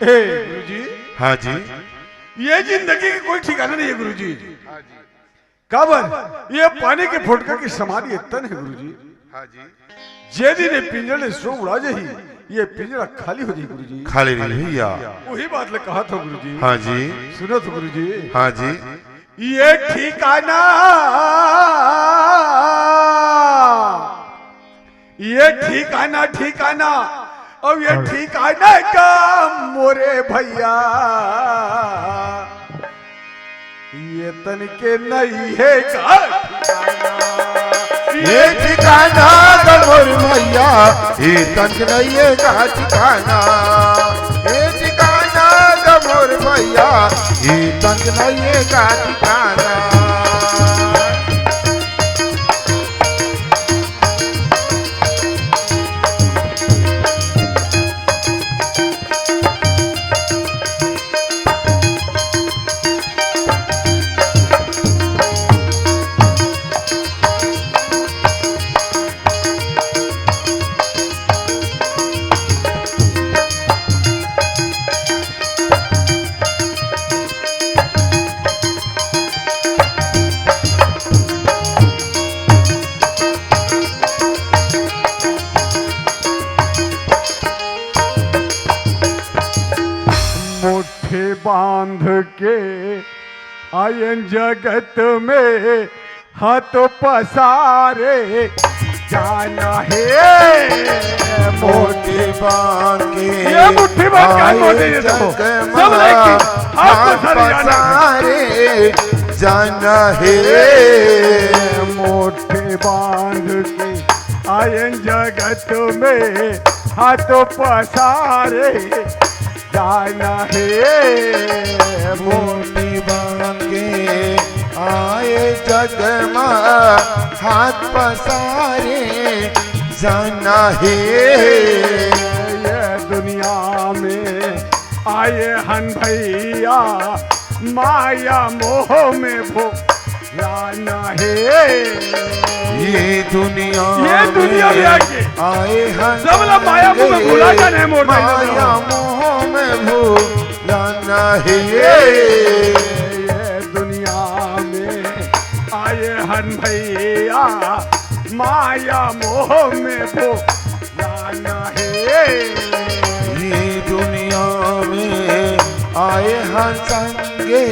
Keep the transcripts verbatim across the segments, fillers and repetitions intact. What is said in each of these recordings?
हे गुरुजी, हाँ जी। ये जिंदगी के कोई ठिकाना नहीं है गुरुजी। काबर ये पानी के फोटका के समान ये तन है गुरुजी। हाँ जी। जे दिन ये पिंजरा ले सो उड़ा जाही, ये पिंजरा खाली हो जाही गुरुजी। खाली नहीं भैया। वही बात ले कहा था गुरुजी। हाँ जी। सुनो तो गुरुजी। हाँ जी। ये ठिकाना, ये ठिकाना, ठिकाना, अब ये ठिकाना का मोरे भैया, ये तन के नहीं है का ठिकाना। ये ठिकाना का मोर भैया, ये तन के नहीं है का ठिकाना। ये ठिकाना का मोर भैया, ये तन के नहीं है का ठिकाना। मुट्ठी बांध के आयन जगत में हाथ पसारे जाना है। मुट्ठी बांध के ये मुट्ठी बांध के आए मोदी जी देखो। जग सब लेके हाथ हाथ पसारे जाना है। पसारे जाना है। मुट्ठी बांध के आयन जगत में हाथ पसारे जाना है। मुट्ठी बांध के आए जग मा हाथ पसारे जाना है। ये दुनिया में आए हन भैया, माया मोह में भुलाना है। ये दुनिया ये दुनिया में में आके आए हन सबला माया मोह में भुला जाने मोर दाई माया दादा। मोह में भुलाना है। ये दुनिया में आए हन भैया, माया मोह में भुलाना है। ये दुनिया में आए हन संगे,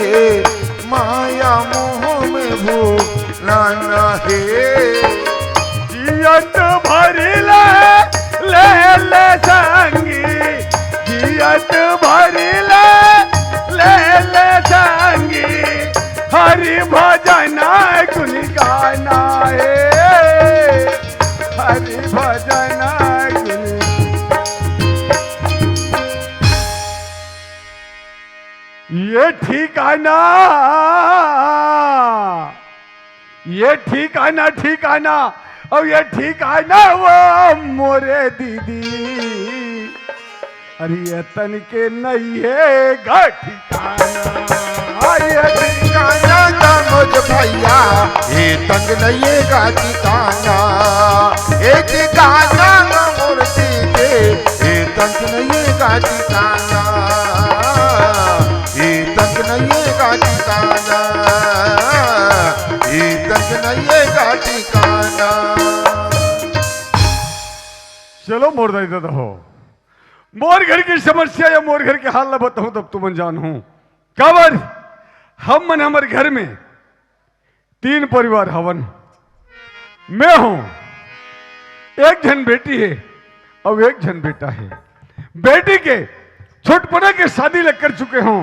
माया मोह में भुलाना है। जियत भरी ले, ले, ले संगी, जियत भरी ले, ले, ले संगी, हरि भजन गुण गाना है, हरि भजन गुण। ये ठिकाना, ये ठिकाना, ठिकाना, अब ये ठिकाना वो मोरे दीदी। अरे ये तन के नहीं है गा ठिकाना। ये ठिकाना का मुझ भैया, ये तन नहीं है गा ठिकाना। ये ठिकाना का मोर दीदी, ये तन नहीं है गा ठिकाना। ये तन नहीं है गा ठिकाना। ये तन नहीं है गा ठिकाना। चलो मोर दाई दादा हो, मोर घर की समस्या या मोर घर के हाल ला बताहूं तब तुमन जानहू। काबर हमन हमर घर में तीन परिवार हवन। मैं हूं, एक झन बेटी है और एक झन बेटा है। बेटी के छोटपना के शादी ल कर चुके हूं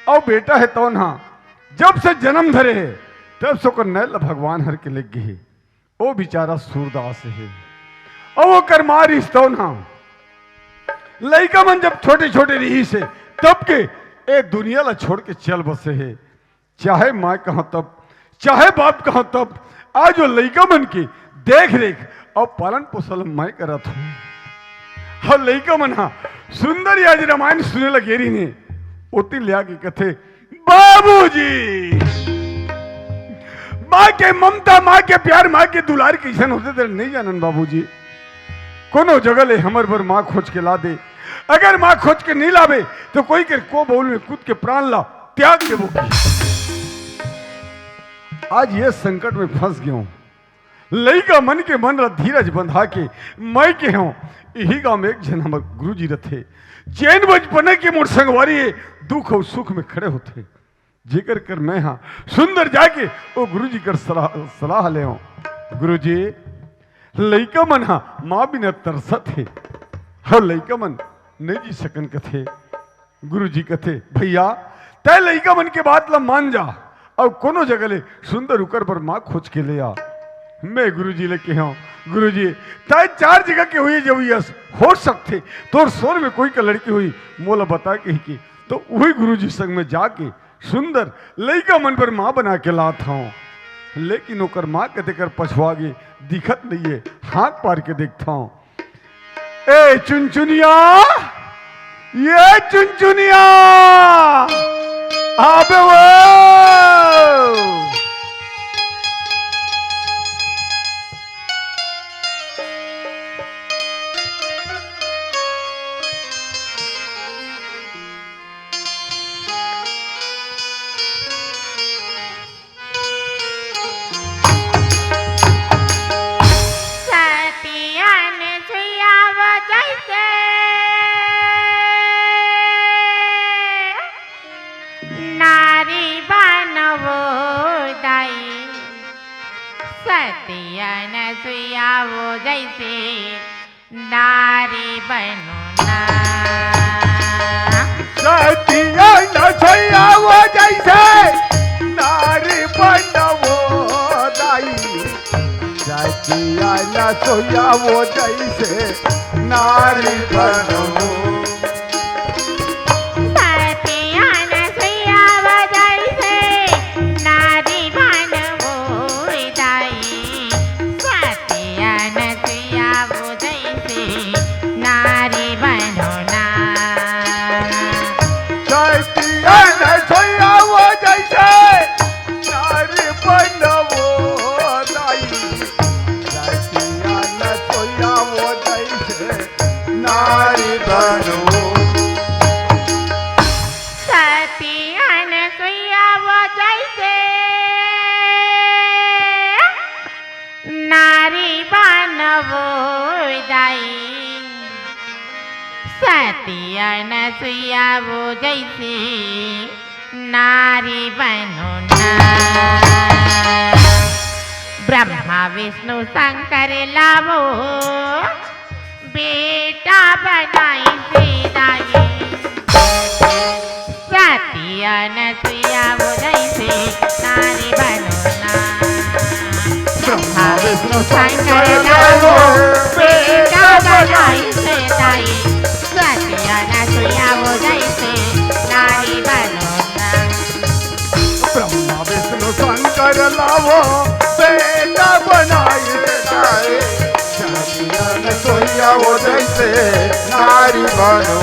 और बेटा है तौन हा जब से जन्म धरे है तब से ओकर नैल ल भगवान हर के लेग गे हे। ओ बेचारा सूरदास हे। अउ ओकर माँ रिस तौन हा। लइका मन जब छोटे-छोटे रिहिस हे, तब के ए दुनिया ला छोड़ के चल बसे हे। चाहे माँ कहंव तब, चाहे बाप कहंव तब, आज ओ लइका मन के देख-रेख अउ पालन-पोषण मैं करत हूँ। अउ लइका मन हा सुंदर आज रामायण सुने लगे रहिन हे, ओती ले आके कथे, बाबूजी, माँ के ममता, माँ के प्यार, माँ के दुलार कइसन होथे तेला नइ जानन बाबूजी। कोनो जगह ले हमर बर माँ खोज के ला दे, अगर माँ खोज के नहीं लावे, तो कोई के को बउल में कूद के प्राण ला त्याग देबो की। आज ये संकट में फंस गयो हूँ। लइका मन के मन ला धीरज बंधा के मैं के हूँ, यही गांव में एक झन हमर गुरुजी रथे, जेन बचपने के मोर संगवारी हे, दुख अउ सुख में खड़े होथे। जेकर कर मैं हा सुंदर जाके ओ गुरुजी कर सलाह, सलाह ले हूँ। गुरुजी, लइका मन हा माँ बिना तरसत हे, अउ लइका मन नहीं जी सकन कथे। गुरुजी कथे, "भैया, तै लइका मन के बात ला मान जा, अउ कोनो जगह ले सुंदर उकर बर माँ खोज के ले आ।" मैं गुरुजी ले कहे हूँ, "गुरुजी, तै चार जगह के हुई जब यस हो सकथे, तोर सोर में कोई का लड़की हुई, मोला बता," कही के। तो वही गुरुजी संग में जाके सुंदर लइका मन बर माँ बना के लात हूँ, लेकिन ओकर माँ कते कर पछवा गे, दिखत नहीं है, हाथ पार के देखता हूँ। ए चुनचुनिया, ये चुनचुनिया, आबे वो। सतियन सुयाव जैसे नारी बनवो दाई, सतियन सुयाव जैसे नारी बनो ना। सतियन सुयाव जैसे नारी बनवो दाई, सतियन सुयाव जैसे नारी बनवो। सतियन सुयाव जैसे नारी बनवो दाई, सतियन सुयाव जैसे नारी बनो ना। सतियन सुयाव जैसे नारी बनवो दाई, सतियन सुयाव जैसे नारी बनवो। सतियन सुयाव जैसे नारी बनवो दाई, सतियन सुयाव जैसे नारी बनो ना। ब्रह्मा विष्णु शंकर लावो बेटा बनाई से दाई, सतियन सुयाव जैसे नारी बनो ना। ब्रह्मा विष्णु शंकर लावो बेटा बनाई से दाई, सतियन सुयाव जैसे नारी बनो ना। ब्रह्मा विष्णु शंकर लावो बेटा बनाई से दाई, सतियन सुयाव जैसे नारी बनो।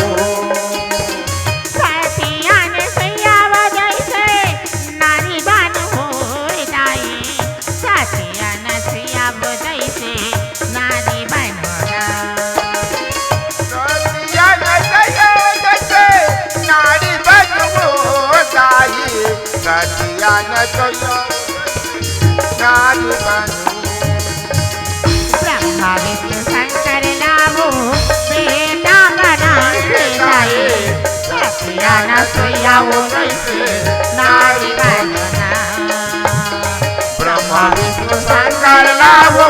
सतियन सुयाव जैसे नारी बनो दाई, सतियन सुयाव जैसे नारी बनो ना। सतियन सुयाव जैसे नारी बनवो दाई, सतियन सुयाव नारी बनवो। ब्रह्मा विष्णु शंकर लावो बेटा बनाई से दाई, सतियन सुयाव जैसे नारी बनो ना। ब्रह्मा विष्णु शंकर लावो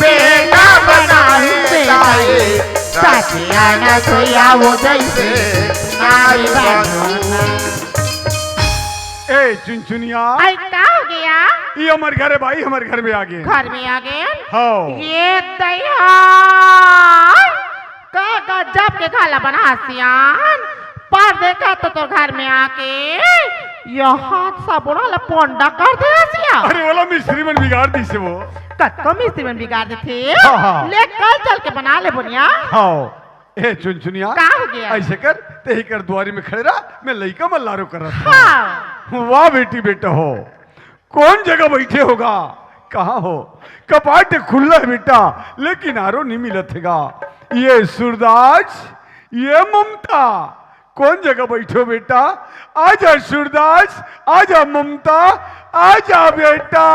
बेटा बनाई से दाई, सतियन सुयाव जैसे नारी बनो ना। ए चुनचुनिया, आई का हो गया? ये हमर घर है भाई, हमर घर में आ गए। घर में आ गए? हाँ। ये दया, का गजब के घाला बना सियान, पर देखा तो तोर घर में आके ये हाथ सा बोला ला पोंडा कर दे सिया। अरे वाला मिस्त्री मन बिगाड़ दी से वो। कतको मिस्त्री मन बिगाड़ देथे। हाँ, हाँ। ले कल चल के बना ले बोनिया। हाँ। ए चुनचुनिया, का हो गया? ऐसे कर, तेही कर दुआरी में खड़े रह, मैं लइका मन लारो कर रहा था। हाँ। वाह बेटी बेटा हो, कौन जगह बैठे होगा, कहाँ हो? कपाट खुल्ला है बेटा, लेकिन आरो नहीं मिलत हेगा। ये सूरदास, ये ममता, कोन जगह बइठे हो बेटा? आजा सूरदास, आजा ममता, आजा बेटा।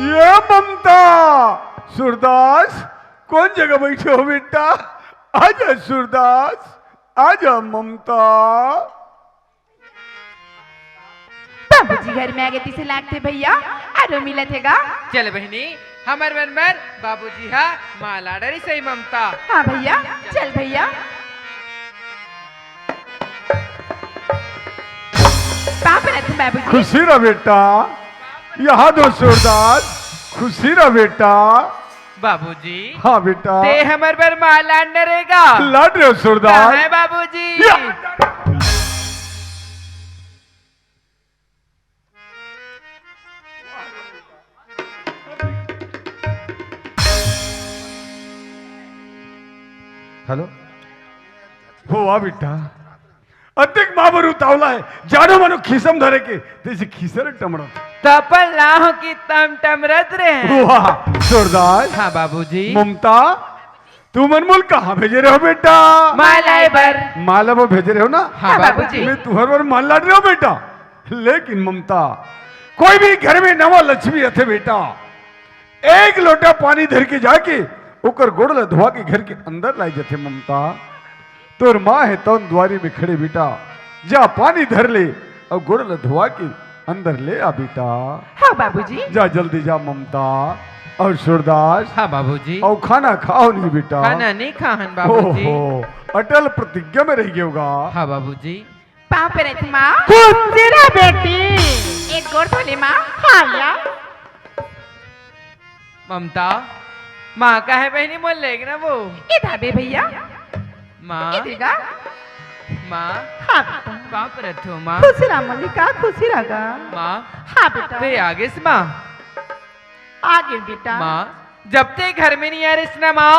ये ममता, सूरदास, कोन जगह बइठे हो बेटा? आजा सूरदास, आजा ममता। बाबूजी घर में आगे तइसे लागथे भइया, आरो मिलत हे गा। चल बहिनी, हमर मन बर बाबूजी हा माला डरिस हे ममता। हाँ भइया, चल भइया। पाँव परत हँव बाबूजी। खुशी रह बेटा, यहाँ दो सूरदास, खुशी रह बेटा। बाबूजी। हाँ बेटा। ते हमर बर माला लाने रे गा। लाने रे सूरदास। कहाँ हे बाबूजी? या। हेलो। हो, वाह बेटा, अतेक माँ बर उतावला हे, जानो मानो खीसा म धरे के, तइसे खीसा ल टमरत। त अपन लाहो कि तम टमरत रहे। वाह, जोरदार। हाँ बाबूजी। ममता, तुमन मोला कहाँ भेजे रहे हो बेटा? माला लाए बर। माला बर भेजे रहे हो ना? हाँ बाबूजी। मैं तुँहर बर माला लाने रहे हो बेटा। लेकिन ममता, कोई भी घर में नवा लक्ष्मी आथे बेटा, एक लोटा पानी धर के जाके ओकर गोड़ ल धोवा के घर के अंदर लाए जाथे ममता। तोर माँ हे तउन दुवारी में खड़े बेटा, जा पानी धर ले अउ गोड़ ल धोवा के अंदर ले आ बेटा। हाँ बाबूजी। जा जल्दी जा ममता। अउ सूरदास। हाँ बाबूजी। अउ खाना खाव नहीं बेटा? खाना नहीं खाहन बाबूजी। ओहो, अटल प्रतिज्ञा में रह गए होगा। हाँ बाबूजी। पाँव परत हँव माँ। खुशी रह बेटी। एक गोड़ धो ले माँ। हाँ या। ममता, माँ कहाँ हे बहिनी, मोला लेग ना वो। ए धाबे भइया। माँ। ए देगा। माँ। हाँ बेटा। पाँव परत हँव माँ। खुशी रह मलिका, खुशी रह गा। माँ। हाँ बेटा। ते आगेस माँ। आगे बेटा। माँ, जब ते घर में नहीं आ रहिस ना माँ,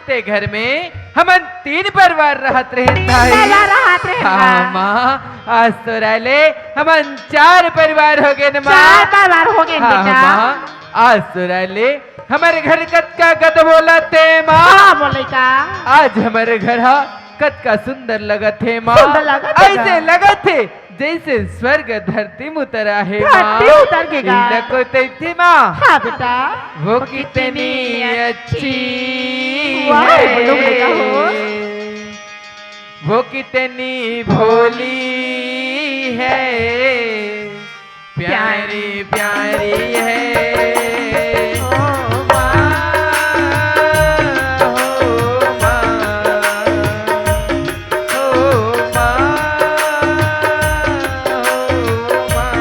ते घर में हमन तीन परिवार रहत रहेन भाई। तीन परिवार रहत रहेन हाँ, माँ। माँ, आज तोर आए ले हमन चार परिवार हो गेन माँ। चार परिवार हो गेन हाँ, बेटा। माँ, आज तोर आए ले हमर घर कतका कत बोलत हे माँ। हाँ, बोले का? आज हमर घर हा कतका सुंदर लगत हे माँ। सुंदर लगत हे अइसे का? लगत हे जइसे स्वर्ग धरती म उतर आहे माँ। धरती उतर गे गा। इला कोई तइथे माँ। हाँ बेटा। वो कितनी अच्छी वाह, है। बोलो बेटा हो। वो कितनी भोली है, प्यारी प्यारी है। ओ माँ, ओ माँ। ओ माँ, ओ माँ।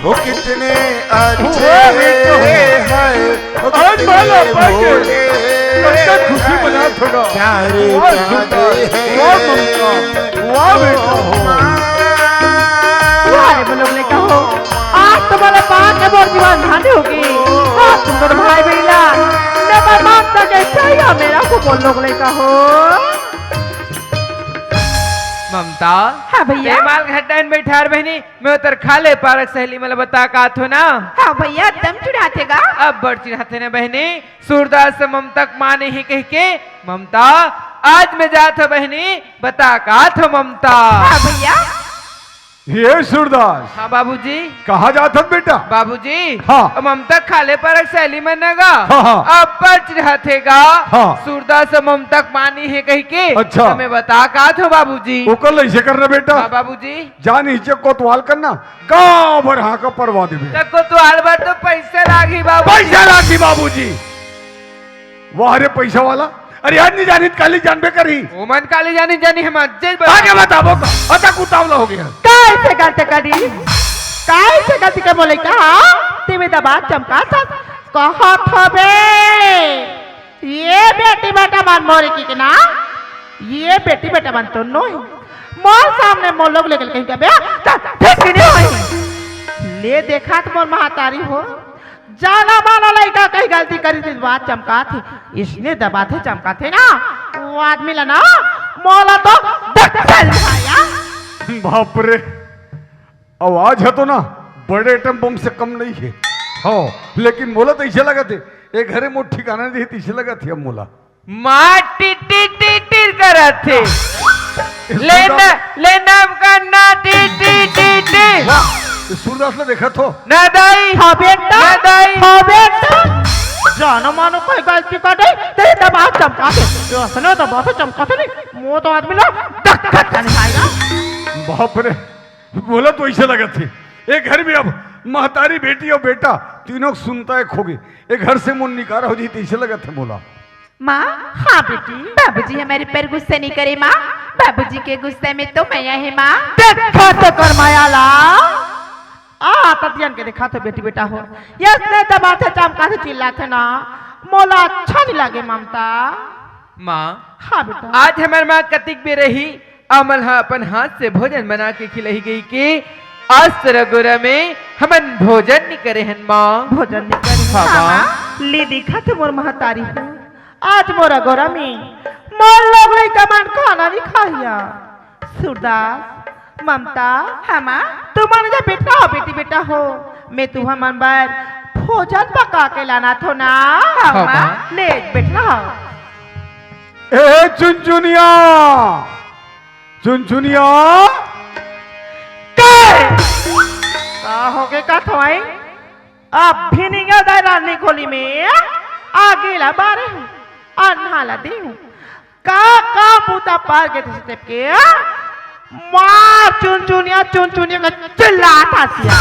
वो कितने अच्छे वो भी तो है। हैं, वो आज कितने माला पाके भोले कतका खुशी हैं, मनात होगा। प्यारे वाह प्यारे सुंदर, हैं। वाह ममता, वाह बेटा हो। वाह रे बोलो बोले कहो, आज तो मोला पाके मोर जीवन धन्य होगे। आज तुम दोनों भाई बहिनी ला, मैं माँ मांगता जैसा ही हो मेरा को बोलो बोले कहो। ममता, हाँ भैया। ते माल घट्टा में बैठार बहिनी, मैं उतर खा ले पारक सहेली मला बता का थो ना। हाँ भैया, दम चिढ़ाथे गा। अब्बड़ चिढ़ाथे ना बहिनी, सूरदास से ममता के माँ नहीं कह के, ममता, आज मैं जात हूँ बहिनी, बता का थो ममता। हाँ भैया। हे सूरदास। हाँ बाबूजी। कहाँ जात हस बेटा? बाबूजी। हाँ। ममता के खा ले पारक सहेली मन ना गा। हाँ, हाँ। अब्बड़ चिढ़ाथे गा। हाँ। सूरदास से ममता के माँ नहीं है कह के। अच्छा। त मैं बता का थो बाबूजी। ओकर लइसे करना बेटा। हाँ बाबूजी। जा नीचे कोतवाल करना, गांव भर हाँका परवा देबे। त कोतवाल बर तो पैसा लागही बाबूजी। पैसा लागही बाबूजी। वाह रे पैसा वाला, अरे आज नहीं जानी त काली जानबे करी। ओमन काली जानी जानी हम आज जेल बता। आगे बताबो का, अतक उतावला हो गया। काइसे गलती करी? काइसे गलती कर बोले का? तेमे दबा चमका था, कहत हबे। ये बेटी बेटा मन मोरे की के ना, ये बेटी बेटा मन तो नोही। मोर सामने मोर लोग लेके कहीं का बे, त ठीक नहीं होई। ले देखा त मोर महतारी हो, जाना माना लइका कहीं गलती करी त बात चमकाथे, इसने दबाथे चमकाथे ना, वो आदमी ला ना, मोला तो डक्कल खाया। बाप रे, आवाज ह तो ना बड़े एटम बम से कम नहीं है। हाँ, लेकिन मोला तो ऐसे लगत हे, ए घरे मोर ठिकाना नहीं है, तो ऐसे लगत हे अब मोला। माँ टिटी टिटी करत हे। ले न, सूरदास ले नमकन्ना टिटी टिटी। वाह, ये सूरदास ने देखा तो। ना दाई। हाँ बेटा। ना दाई। हाँ बेटा। जानो मानो कोई गलती कर दे, तेरे दबा चमका दे। ये असने दबा से चमका दे नहीं, मो तो आदमी ना डक्कत जाने खाएगा। बाप रे, मोला तो ऐसे लगत हे, ए घर में अब महतारी बेटी और बेटा तीनों सुनता एक होगे। ए घर से मोर निकारा हो जाई, तो ऐसे लगत हे मोला। माँ। हाँ बेटी। बाबूजी हमारे पर गुस्सा नहीं करे माँ, बाबूजी के गुस्से में तो मया है माँ। देखा तो कर मया ला। आ, ततियन के देखा तो बेटी बेटा हो, यसने दबाथे चमकाथे चिल्लाथे ना, मोला अच्छा नहीं लागे ममता। माँ। हाँ बेटा। आज हमर माँ कतिक बेर रही, अमल हा अपन हाथ से भोजन बना के खिलाई गई के आज तोर अगोरा में हमन भोजन नहीं करे हन माँ। भोजन नहीं करे हन। हाँ, हाँ, माँ। माँ। ले देखा तो मोर महतारी हो, आज मोर अगोरा में मोर लोग लइका मन खाना नहीं खाइया। सूरदास, ममता, हाँ माँ। तुमन जा बेटा हो, बेटी बेटा हो, मैं तुमन बर भोजन पका के लाना थो ना। हाँ, हाँ, माँ। माँ। ले बेटा हो। ए चुनचुनिया, चुनचुनिया। का? का होगे का थवाई? अब भी निकल दाई रानी खोली में आगे ला बारे हूँ, अन्हा ला दे हूँ। का, का बूता पार के तैसे टेप के, आ? माँ चुनचुनिया, चुनचुनिया का चिल्लात हसिया।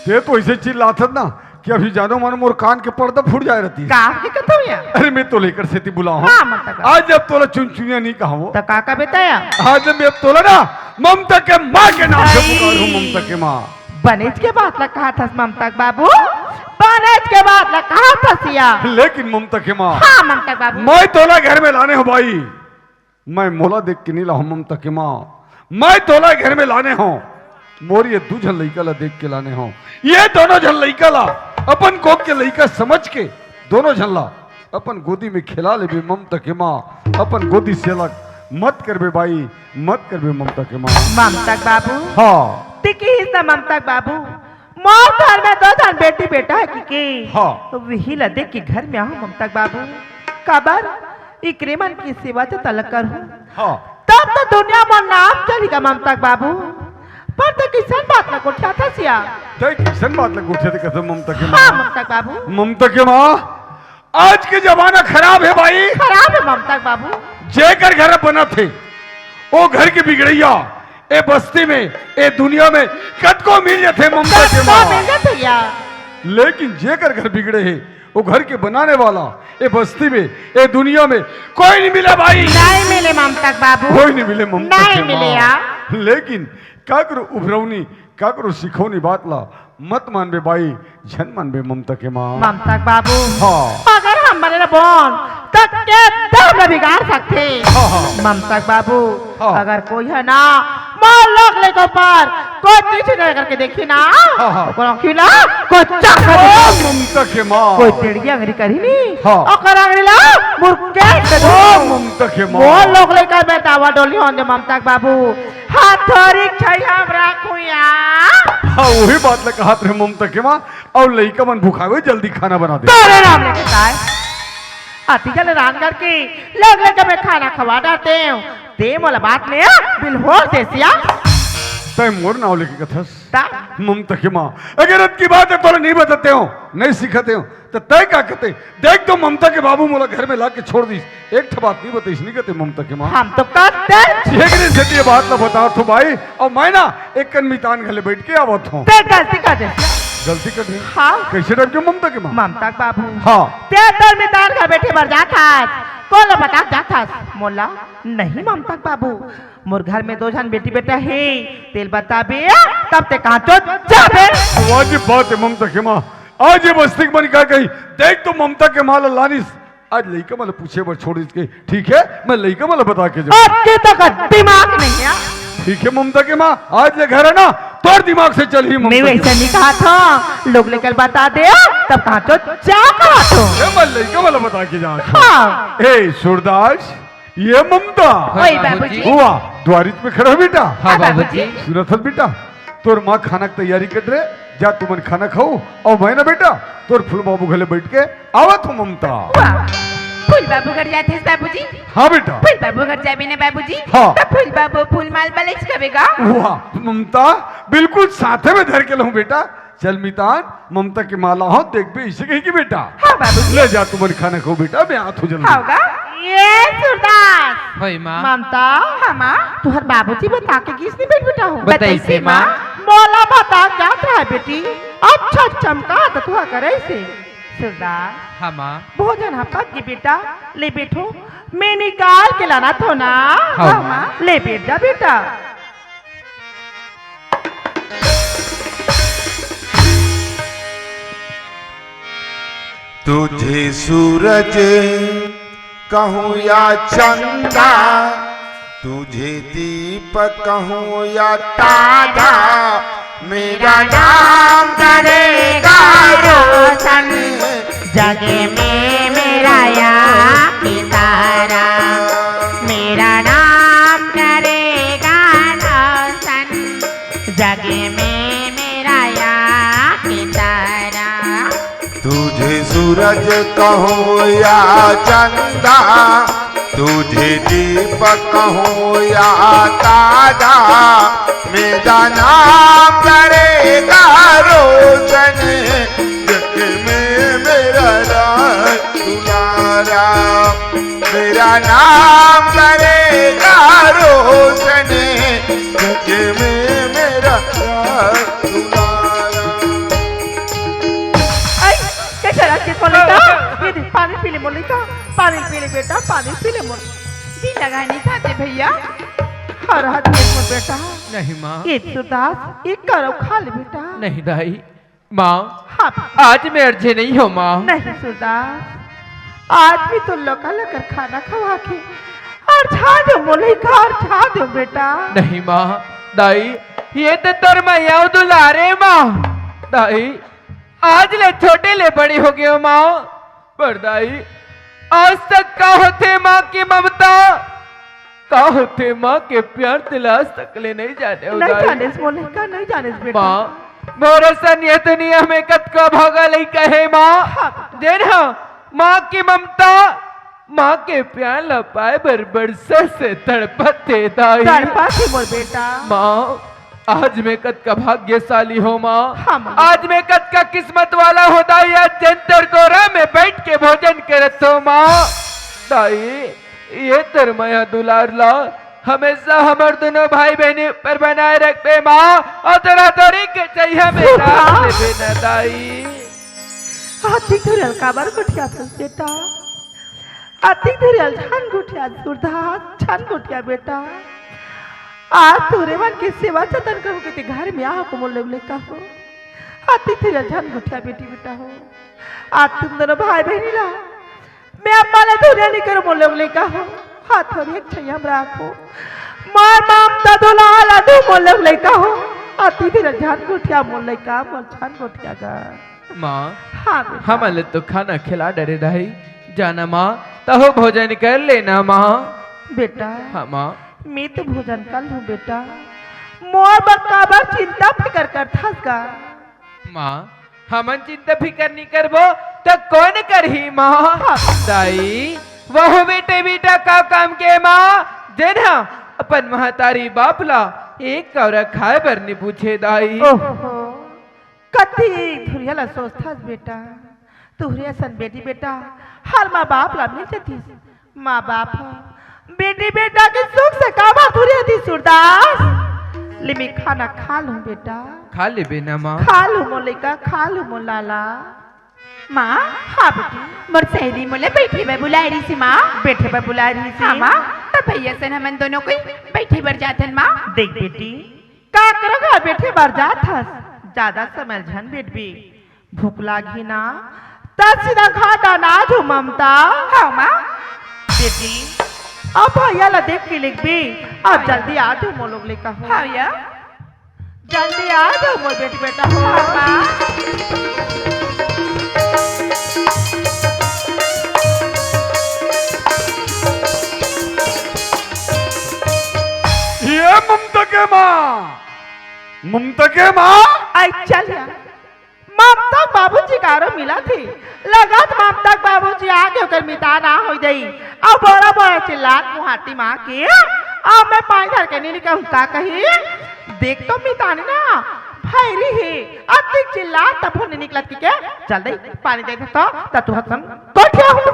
ते तो ऐसे चिल्लात हस ना कि अभी जानो मानो मोर कान के पर्दा फूट जाए रहती। का के कथो या? अरे मैं तो लेकर सेती बुलाओ हूँ। हाँ, ममता का। आज जब तोला चुनचुनिया नहीं कहा वो। तो का का बेटा या? आज मैं अब तोला ना ममता के माँ के नाम से आई। पुकारूँ, ममता के माँ। बनेच के बात ला कहा थस ममता के बाबू, बनेच के बात ला कहा थस या। लेकिन ममता के माँ। हाँ, ममता के बाबू। मैं तोला घर में लाने हो भाई, मैं मोला देख के नहीं लाहूं ममता के माँ, मैं तोला घर में लाने हो, मोर ये दू झन लइका ला देख के लाने हो। ये दोनों झन लइका ला अपन कोख के लइका समझ के दोनों झन ला अपन गोदी में खेला लेबे ममता के माँ, अपन गोदी से अलग मत करबे बाई, मत करबे ममता के माँ। ममता के बाबू। हाँ। ते किहिस ना ममता के बाबू, मोर घर में दो झन बेटी बेटा है कि के? हाँ। तो वही ला देख के घर में आहूं ममता के बाबू। काबर? इकरे मन की सेवा तो तलक करहूं। हाँ। तब तो दुनिया में नाम चलेगा ममता के बाबू। पर ते किसन बात ला गोठियाथस या? ते किसन बात ला गोठियाथस कसम ममता के माँ? हाँ, ममता के बाबू। ममता के माँ, आज के जमाना खराब है भाई। खराब है ममता के बाबू। जेकर घर बनत हे, ओ घर के बिगड़ैया, ए बस्ती में, ए दुनिया में कतको मिल जथे ममता के कतको माँ। मिल जथे या। लेकिन जेकर घर बिगड़े हे, ओ घर के बनाने वाला, ए बस्ती में, ए दुनिया में कोई नहीं मिले भाई। नहीं मिले ममता के बाबू। कोई नहीं मिले ममता नहीं के मिले माँ। या। लेकिन काकरो उभरौनी, काकरो सिखौनी बात ला मत मानबे बाई, झन मानबे ममता के माँ। ममता के बाबू। हाँ। अगर हम बने ना बोन, त के दम ला बिगाड़ सकथे। हाँ, हाँ। ममता के बाबू, हाँ। अगर कोई है ना, मोर लोग लइका ऊपर कोई चीज नहीं करके देखी ना, हाँ, हाँ। ओकर आँखी ला कोई चक्कर ओ दे। ममता के माँ। कोई टेढ़ी अंगरी करही नहीं, हाँ। ओकर अंगरी ला मुड़के दे दो। ओ ममता के माँ। मोर लोग लइका में तावा डोली होन दे ममता के बाबू। हथौरी के छई हम राखू या। हाँ, वही बात ला कहत रहे ममता के माँ, अउ लइका मन भुखावे, जल्दी खाना बना दे। तोरे नाम लेके काय? अति जल रांध करके लोग लइका में खाना खवा डारते हो। ते मोला बात में बिलहोर देसिया। तै मोर नाव लेके कथस? ता? ममता के माँ, अगर अतकी बात है तोला नहीं बताते हो, नहीं सिखाते हो, त तै का कथे? देख तो ममता के बाबू मोला घर में ला के छोड़ दिस, एक ठो बात नहीं बताइस, नहीं कथे ममता के माँ। हम तो कथन। एकरे सेती ये बात ला बतावत हों भाई, अउ मैं ना एक कन मितान घले बइठ के आवत हों। ते गलती कर दे। गलती कर दी। हाँ। कैसे टाइप के ममता के माँ? ममता के बाबू। हाँ। ते तोर मितान घर बैठे बर जात हस, कोन ला बता के जात हस? मोला नहीं ममता के बाबू, मोर घर में दो झन बेटी बेटा हे, तेला बताबे तब ते कहाँ तो जाबे। वाह जी बात है ममता के माँ। आज ये बस्ती के मन का कही, देख तो ममता के माँ ला लानिस। आज लइका मन ला पूछे बर छोड़िस के, ठीक है, मैं लइका मन ला बता के जाऊँ। आपके तो का दिमाग नहीं है। ठीक है ममता के माँ, आज ले घर है ना, तोर दिमाग से चलही ममता नहीं, के वैसा माँ। नहीं कहा था। लोग लेकर बता दे, तब कहा तो जा कहा तो। ए, मैं लइका मन ला बता के जात हूँ। हाँ। ए सूरदास, ये ममता। ओए बाबूजी। हुआ, द्वारित में खड़ा हो बेटा। हाँ, हाँ, बाबूजी। बाबूजी। सुनत हस बेटा, तोर माँ खाना के तैयारी कर रहे, जा तुमन खाना खाओ, अउ मैं ना बेटा, तोर फूल बाबू घरे बैठ के आवत हूँ ममता। वाह, फूल बाबू घर जात हस बाबूजी? हाँ बेटा। फूल बाबू घर जाबे ना बाबूजी? हाँ। त फूल बाबू फूल माल बलेच कबे गा? वाह ममता, बिल्कुल साथे में धर के लहूँ बेटा। चल मितान, ममता के माँ ला हो, देखबे इसे कही कि बेटा। हाँ बाबूजी। ले जा तुमन खाना खाओ बेटा, मैं आत हूँ जल्दी। हाँ गा। ये सूरदास। होय माँ। ममता। हाँ माँ। तुहर बाबूजी बता के गिस नहीं बेट बेटा हो। बताइसे बताइसे माँ। माँ। मोला बता जात रहा बेटी। अच्छा चमका तो तुहा करे से। सूरदास। हाँ माँ। भोजन ह पक गे बेटा, ले बेटो, मैं निकाल के लानत हों ना। हाँ, हाँ, माँ। ले बैठ जा बेटा। तुझे सूरज कहूँ या चंदा, तुझे दीप कहूँ या तारा, मेरा नाम करेगा रोशन जग में मेरा या पितारा। मेरा नाम करेगा रोशन जग में मेरा या पितारा। तुझे सूरज कहूँ या चंदा, तुझे दीप कहूँ या तारा, मेरा नाम करेगा रोशन जग में मेरा राज दुलारा। मेरा नाम करेगा रोशन जग में मेरा राज दुलारा। आई, कैसे राज के बोले का? ये दे, पानी पी ले मोर लइका, पानी पी ले बेटा, पानी पी ले मोर। जी लगा नहीं खाते भैया। हर हाथ में मोर बेटा। नहीं माँ। ये सूरदास, ये करो खा ले बेटा। नहीं दाई, माँ। हाँ। आज मैं अर्झे नहीं हों माँ। नहीं सूरदास, आज भी तो लोका लकर खाना खवा के अर्झा दो मोर लइका, अर्झा दो बेटा। नहीं माँ, दाई, ये तो तोर मया दुलारे माँ। दाई, आज ले छोटे ले बड़ी हो गयो माँ। पर दाई, आज तक का होथे माँ के ममता, का होथे माँ के प्यार, तेला आज तक ले नहीं जाने हो नहीं दाई। जानेस मोर लइका, नहीं जानेस बेटा। माँ, मोर असन ये दुनिया में कतका भागा लइका हे माँ। हाँ। जेन ह माँ के ममता, माँ के प्यार ला पाए बर बरसों से तड़पत हे दाई। तड़पत हे मोर बेटा। माँ, आज मैं कतका भाग्यशाली हों माँ। हाँ, माँ। आज मैं कतका किस्मत वाला हों दाई, आज जेन तोर गोरा में बैठ के भोजन करत हों माँ। दाई, ये तोर मया दुलार ला हमेशा हमर दोनों भाई बहनी पर बनाए रखबे माँ, अउ तोर हथौरी के छइहां में राख लेबे ना दाई। अतिक धुरियल काबर गोठियाथस बेटा? अतिक धुरियल झन गोठिया सूरदास, झन गोठिया बेटा। आज तोरे मन के सेवा जतन करहूं कहिके घर में आहूं मोर लइका हो। अतिक धुरियल झन गोठिया बेटी बेटा हो। आज तुम दोनों भाई बहनी ला मैं अम्मा ला धुरिया नइ करंव मोर लइका हो। हथौरी के छइहां में राखहूं। मोर ममता दुलार ला दे मोर लइका हो। अतिक धुरियल झन गोठिया मोर लइका, मोर झन गोठिया गा। माँ, हाँ बेटा। हमन ल तो खाना खिला डरे दाई। जा ना माँ, तहूं भोजन कर ले ना माँ। बेटा। हाँ माँ। मैं तो भोजन कर लूं बेटा। मोर बर काबर चिंता फिकर करथस गा? माँ, हमन चिंता फिकर नइ करबो त कोन करही माँ? हाँ। दाई, वहू बेटे बेटा का काम के माँ, जेन ह अपन महतारी बाप ला एक कौरा खाए बर नइ पूछे दाई। ओहो। कति धुरिया ला सोचथस बेटा, तुंहरे असन बेटी बेटा हर माँ बाप ला मिल जतिस। माँ बाप ह बेटी बेटा के सुख से काबर धुरियाथे सूरदास? ले मैं खाना खा लूं बेटा। खा लेबे ना माँ। खा लूं मोर लइका, खा लूं मोर लाला। माँ। हाँ बेटी। मोर सहेली मोला बैठे बर बुलाए रहिस हे माँ। बैठे बर बुलाए रहिस हे? हाँ माँ। त भैया सन हमन दोनों कोई बैठे बर जाथन माँ। देख बेटी, काकरो घर बैठे बर जात हस, जादा समय झन बैठबे। भूख लागही ना, त सीधा घर डाना जो ममता। हाँ माँ। बेटी, अब भैया ला देख के लिखबे, अब जल्दी आ जो मोर लोग लइका हो। हाँ भैया। जल्दी आ जो मोर बेटी बेटा हो। हाँ माँ। ये ममता के माँ, ममता के माँ। आई चल यार। ममता के बाबूजी कारो मिलत हे। लगत ममता के बाबूजी आगे ओकर मितान आ हो जाई। अउ बड़ा बड़ा चिल्लात मुहाटी माँ के, अब मैं पानी धर के नहीं निकलूं का कही। देख तो मितान ना भैरी हे, अतिक चिल्लात तब नहीं निकलत कि के। चल दे पानी दे दे तो, त तू हसन कोठिया हूँ।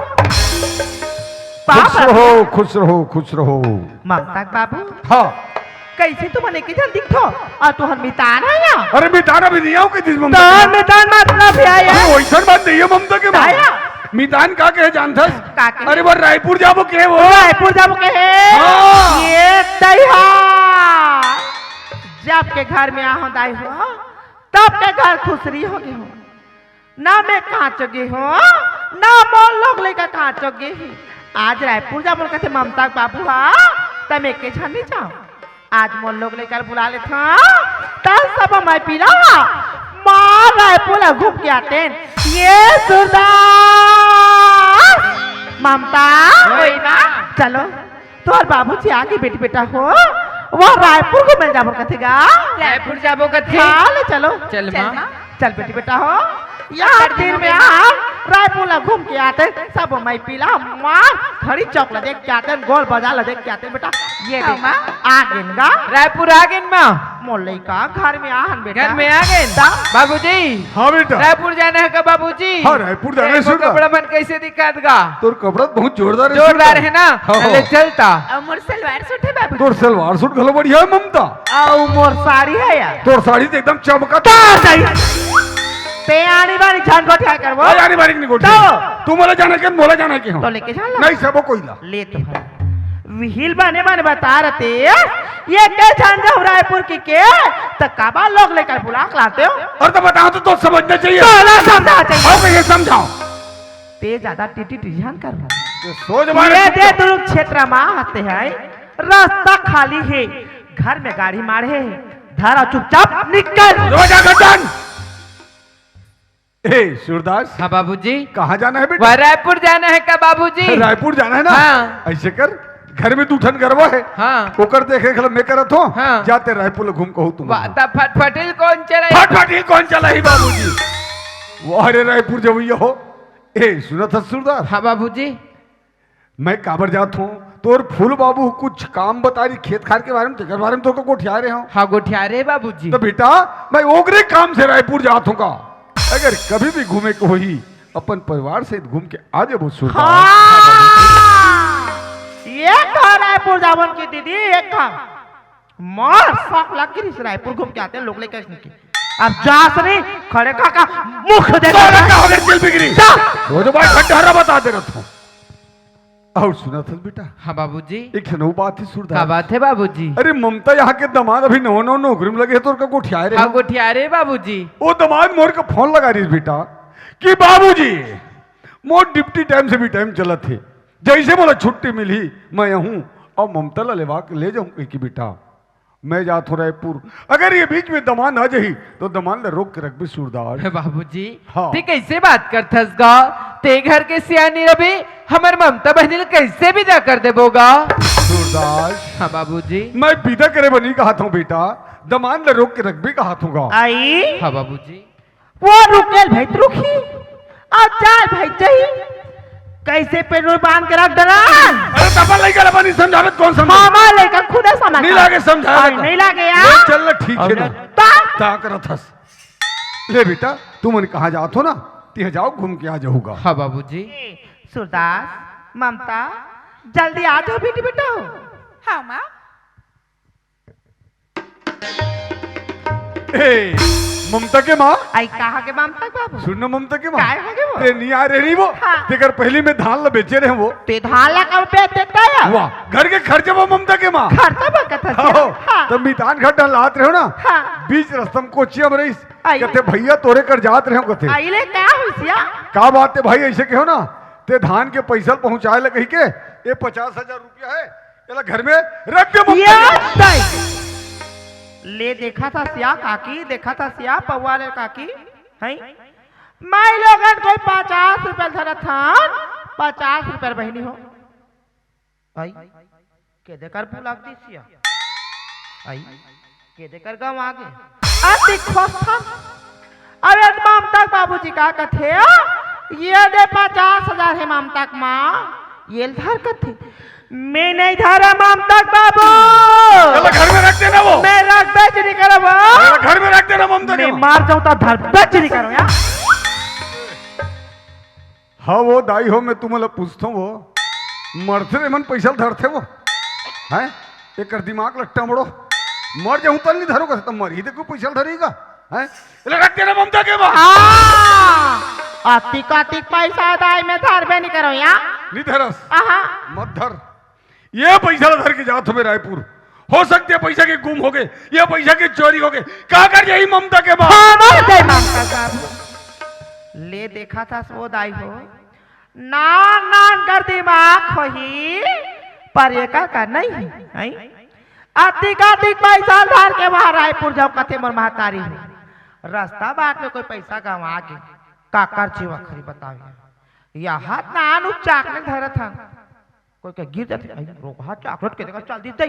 खुश रहो, खुश रहो, खुश रहो। ममता के बाबू। हाँ। कइसे तुमन एके झन दिखथो? अउ तुहर मितान हे या? अरे मितान अभी नहीं आऊ के दिस ममता तो के। मितान मतलब हे या? अरे वइसन बात नहीं हे ममता के माँ। या? मितान का कहे जानथस? का कहे? अरे वो रायपुर जाबो कहे वो। रायपुर जाबो कहे? हाँ। ये दइहा। जब के घर में आहो दाई हो, तब के घर खुसरी हो गे हो। ना मैं कांचो गे हों, ना मोर लोग लइका कांचो गे हे। आज रायपुर जाबो कथे ममता के बाबू हा, त मैं एके झन नहीं जाओं। आज मोर लोग लइका ल बुला लेथों, त सब मैं पीला मार रायपुर ला घूम के आतेन। ये सुरदास, ममता, ओए माँ। चलो। तोर बाबूजी आगे बेटी बेटा हो, वो रायपुर घूमे जाबो कथे गा। रायपुर जाबो कथे। हाँ, ले चलो। चल चल माँ। माँ। चल बेटी बेटा हो, यहाँ तीन में आ, रायपुर ला घूम के आते, सब मैं पीला मार, घड़ी चौक ला देख के आते, गोल बाजार ला देख के आते बेटा। ये हाँ देख, माँ। आ गेन गा। रायपुर आ गेन माँ। मोर लइका घर में आहन बेटा। घर में आ गेन। ता? बाबूजी। हाँ बेटा। रायपुर जाना हे का बाबूजी? हाँ, रायपुर जाना हे, ए, मोर सुन ना। कपड़ा मन कइसे दिखत गा? तोर कपड़ा बहुत जोरदार हे, जोरदार सुन ना। हे ना? हाँ, हाँ। ले चलता। अउ मोर सलवार सूट हे बाबू। तोर सलवार सूट घलो बढ़िया हे ममता। अउ मोर साड़ी हे यार। तोर साड़ी तो एकदम चमकत। का साड़ी? ते आनी बानी झन गोठिया करबो। अरे आनी बानी नहीं गोठिया। तो? तू मोला जाना के, मोला जाना के हो। तो लेके जा ला। नहीं सबो कोई ला। ले तो भाई। विहिल बने बने बता रहे थे। ये के झन जाऊ रायपुर की के? त काबर लोग लइका ल बुला के लाते हो? अरे तो बताओ तो, तो समझना चाहिए। तो ना समझा चाहिए। अउ कइसे समझाओं? ते जादा टीटी टीझन कर रहा। ये सोच मार ये दे दुर्ग क्षेत्र मा आते हैं, रास्ता खाली हे, घर में गाड़ी मारे हे, धरा चुपचाप निकल। रोजा गंडन। ए, सूरदास। हाँ बाबूजी। कहाँ जाना हे बेटा? वह रायपुर जाना हे का बाबूजी? रायपुर जाना हे ना? हाँ। अइसे कर, घर में दू ठन गरवा हे। हाँ। ओकर देख रेख ल मैं करत हों। हाँ। जाते रायपुर ल घूम कहूँ तुम। वाह, त फटफटिल कोन चलाही? फटफटिल कोन चलाही बाबूजी? वाह रे रायपुर जवइया हो। ए, सुनत हस सूरदास? हाँ बाबूजी। मैं काबर जात हों? तोर फूल बाबू कुछ काम बता रही खेत खार के बारे में, तेकर बारे में तोर का गोठिया रहे हों। हाँ, गोठिया रहे बाबूजी। तो बेटा, मैं ओकरे काम से रायपुर जात हों का? अगर कभी भी घूमे के होही, अपन परिवार से घूम के आ जाबो सूरदास। हाँ। ये तो रायपुर जावन की दीदी, एक काम। मार शौक लग गिस रायपुर घूम के आते लोग लइका के। अब जा सरी खड़े का का मुख दे। तोरा का हो गे, चिल बिगड़ी। जा। वो तो भाई खंडहरा बता दे रहा था। अउ सुनत हस बेटा? हाँ बाबूजी। एक ठन अउ बात हे सूरदास। का बात हे बाबूजी? अरे ममता यहाँ के दमाद अभी नवा नवा नौकरी में लगे हे, तोर का गोठिया रहे हाँ, हो। गोठिया रहे बाबूजी। वो दमाद मोर का फोन लगा रहिस बेटा कि बाबूजी, मोर ड्यूटी टाइम से भी टाइम चलत हे, जइसे मोला छुट्टी मिलही मैं आहूँ अउ ममता ला लेवा के ले जाहूँ कहिके बेटा। मैं जात हों रायपुर। अगर ये बीच में दमांद आ जाही, तो दमांद ला रोक के रखबे सूरदास। हे बाबूजी, हाँ। ते कइसे बात करथस गा? ते घर के सियानी रबे, हमर ममता बहिनी ला कइसे विदा कर देबो गा? सूरदास। हाँ बाबूजी। मैं विदा करे बर नइ कहत हों बेटा, दमांद ला रोक के रखबे कहत हों गा। आई? हाँ बाबूजी। वो रुकेल भाई त रुकही, अउ जाय भाई जाही। कइसे पेट में बांध के रख डरन? अरे तपन लइका ल बनी समझावे त कोन समझावे? मामा लइका खुदे समझ नइ लागे समझावे अरे त। नइ लागे यार। ले चल ना, ठीक हे ना। ता? ता करत हस। ले बेटा, तुमन कहाँ जात हो ना, तिहाँ जाव घूम के आ जाहू गा। हाँ बाबूजी। ए, सूरदास, ममता, जल्दी आ जाव बेटी बेटा हो। हाँ माँ। ए, ममता के माँ। आई, कहाँ के ममता के बाबू? सुन ना ममता के माँ। काय हो गे वो? ते नहीं आ रहे नहीं वो। हाँ। तेकर पहली में धान ला बेचे रहे वो। ते धान ला कब बेचे था या? वाह, घर के खर्चा वो ममता के माँ। खर्चा वो कथा से? हाँ। तो मितान घर डाल लात रहे हो ना। हाँ। बीच रस्ता में कोचिया में रहीस। आई। कहते, "भैया तोरे कर जात रहे हो," कहते। आई ले, का हुइस या? का बात है भाई, ऐसे कहो ना, ते धान के पैसा पहुँचाए ला कही के, ये पचास हजार रुपया है, एला घर में रख दे ममता के माँ। ले देखा था सिया काकी, देखा था सिया पौवा ले काकी, हैं? माई लोगन कोई पचास रुपया धरत हन, पचास रुपया बहिनी हो। आई, के देकर बुलाक दिसिया? आई, के देकर गाँव आगे? अब देखो था। अब एक ममता के बाबूजी का कथे, ये दे पचास हजार है ममता के माँ, ये धर कथे। मैं नहीं धरा ममता के बाबू। चलो घर में रख देना वो। मैं रख बेच नहीं करो वो। चलो घर में रख देना ममता के मैं माँ। मार जाऊँ तो धर बेच नहीं करो यार। हाँ वो दाई हो, मैं तुमला पूछता हूँ वो। मरथे रे मन पैसा धरथे वो। हैं? एकर दिमाग लट्टा मड़ो। मर जाऊँ तल नहीं धरो कथे, तो मर ही देखो पैसा धरेगा। हैं? एला रख देना ममता के माँ। हाँ। अतिक अतिक पैसा दाई मैं धरबे नहीं करो या। नहीं धरस। आहा। मत धर। ये पैसा ला धर के जात हवे रायपुर। हो सकते है पैसा के गुम हो गए, ये पैसा के चोरी हो गए। का कर जाही ममता के माँ? हाँ, मर जाही ममता के बाबू। ले देखा था सो दाई हो। नान नान कर दिमाग होही, पर एकर का नहीं है, हैं? अतिक अतिक पैसा धर के वहाँ रायपुर जाओ, कथे मोर महतारी हो। रास्ता बाट में कोई पैसा गंवा के, काकर चीवा खरी बताओ। या हाथ नान उचाक में धरत हन। कोई के गिर जाथे, "आई, रोगहा चॉकलेट के देगा, चल दी दई।"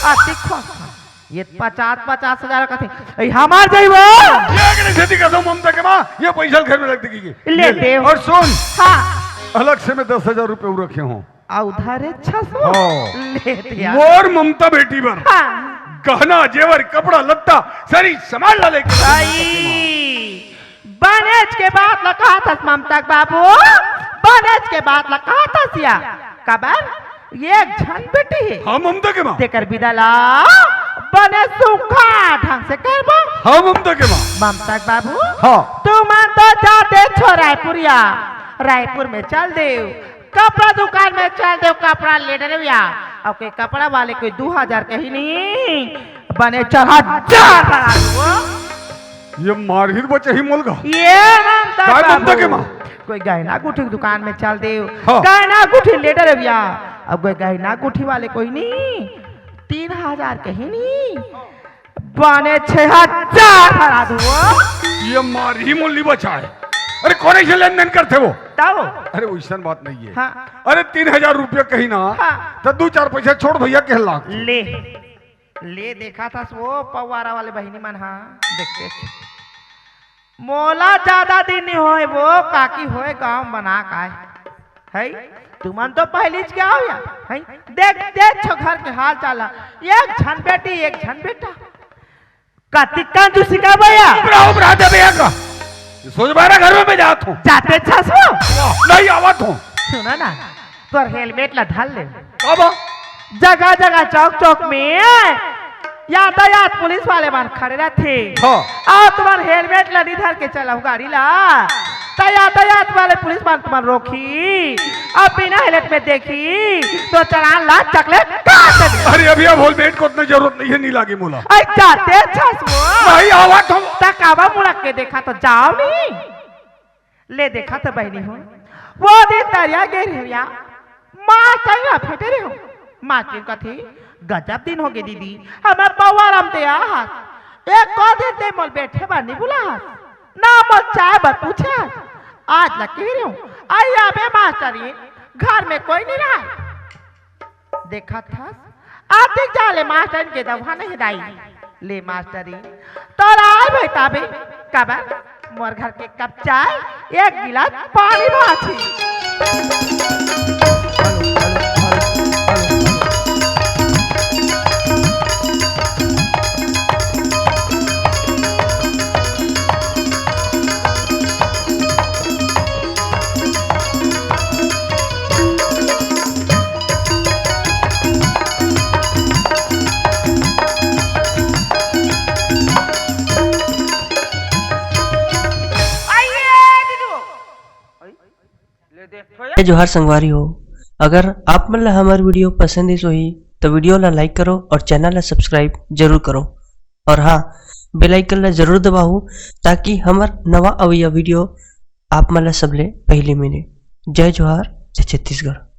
अतिक खुश हन। ये पचास, पचास हजार कथे, "आई, हमार जाई वो।" ये अगर खेती कर दो ममता के माँ, ये पैसा घर में रख देगी। ले ले। देव। और सुन, हाँ। अलग से मैं दस हजार रुपये रखे हूँ। आ उधारे छसो। हाँ। ले दिया। मोर ममता बेटी बर। हाँ। गहना, जेवर, कपड़ा, लत्ता, सारी सामान ला लेके आई। बनेच के बात ला कहा था ममता के बाबू, बनेच के बात ला कहा था सिया। काबर? एक झन बेटी है। हाँ, ममता के माँ। तेकर बिदा ला बने सुखा ढंग से करबो। हाँ, ममता के माँ। ममता के बाबू। हाँ। तुमन तो जाते छो रायपुरिया, रायपुर में चल देव, कपड़ा दुकान में चल देव, कपड़ा ले डरेव या। ओके, कपड़ा वाले कोई दू हजार कही नहीं, बने चार हजार बना दो। ये मारही बचही मोलगा। ये ममता काय बाबू। ममता के माँ? कोई गहना गुठी के दुकान में चल देव। हाँ। गहना गुठी ले डरेव या। अब कोई गहना गुठी वाले कोई नहीं, तीन हजार कही नहीं, बने छह हजार हरा दो। ये मारही मोली बचाए। अरे कोन ऐसे लेन देन करथे वो? ताओ। अरे वैसन बात नहीं है। हाँ। अरे तीन हजार रुपया कही ना, हाँ। तो दू चार पैसा छोड़ भैया कहला। ले, ले देखा था वो पवारा वाले बहिनी मन, हाँ, देखते थे। मोला ज्यादा दिन नहीं होए वो काकी होए गांव बना काय। है? तुमन तो पहली च क्या हो या? है? देख, देख छो घर के हाल चाल। एक झन बेटी, एक झन बेटा। कतिक कंजूसी का भैया? उबरा, उबरा दे भैया का। ये सोच बारा घर में मैं जात हूँ। जाते छसो? नहीं आवत हूँ। सुना ना, तोर हेलमेट ला धर ले। काबर? जगह जगह चौक चौक में यातायात पुलिस वाले मन खड़े रहथे। हाँ। अउ तुम्हर हेलमेट ला नहीं धर के चलाहू गाड़ी ला, त यातायात वाले पुलिस मन तुम्हर रोकही, अउ बिना हेलमेट में देखही तो चालान ला चकले काट दे। अरे अभी अब हेलमेट को उतना जरूरत नहीं है, नहीं लागे मोला। अरे जाते छस वो। नहीं आवत हूँ। त काबर मुड़क के देखा तो जाव नहीं। ले देखा तो बहिनी हो, वो दिन तरिया गे रहे या, मास्टर ला फेटे रहे हो। मास्टर कथे, "गजब दिन हो गे दीदी, हमर पौवा राम ते आ हस। एक को दिन ते मोल बैठे बर नहीं बुला हस, ना मोल चाय बर पूछे हस। आज ला कह रहे हो, आई अबे मास्टरी, घर में कोई नहीं रहा।" देखत हस, अतिक जाले मास्टरन के दवहा नहीं दाई। ले मास्टरी, तोला आय भाई ताबे, काबर? मोर घर के कप चाय, एक गिलास पानी बाची। जय जोहार संगवारी हो, अगर आप मन ला हमर video पसंद आइस होही, तो video ला like करो और channel ला subscribe जरूर करो। और हाँ, bell icon ला जरूर दबाहू, ताकि हमर नवा अवइया video आप मन ला सबले पहली मिले। जय जोहार, जय छत्तीसगढ़।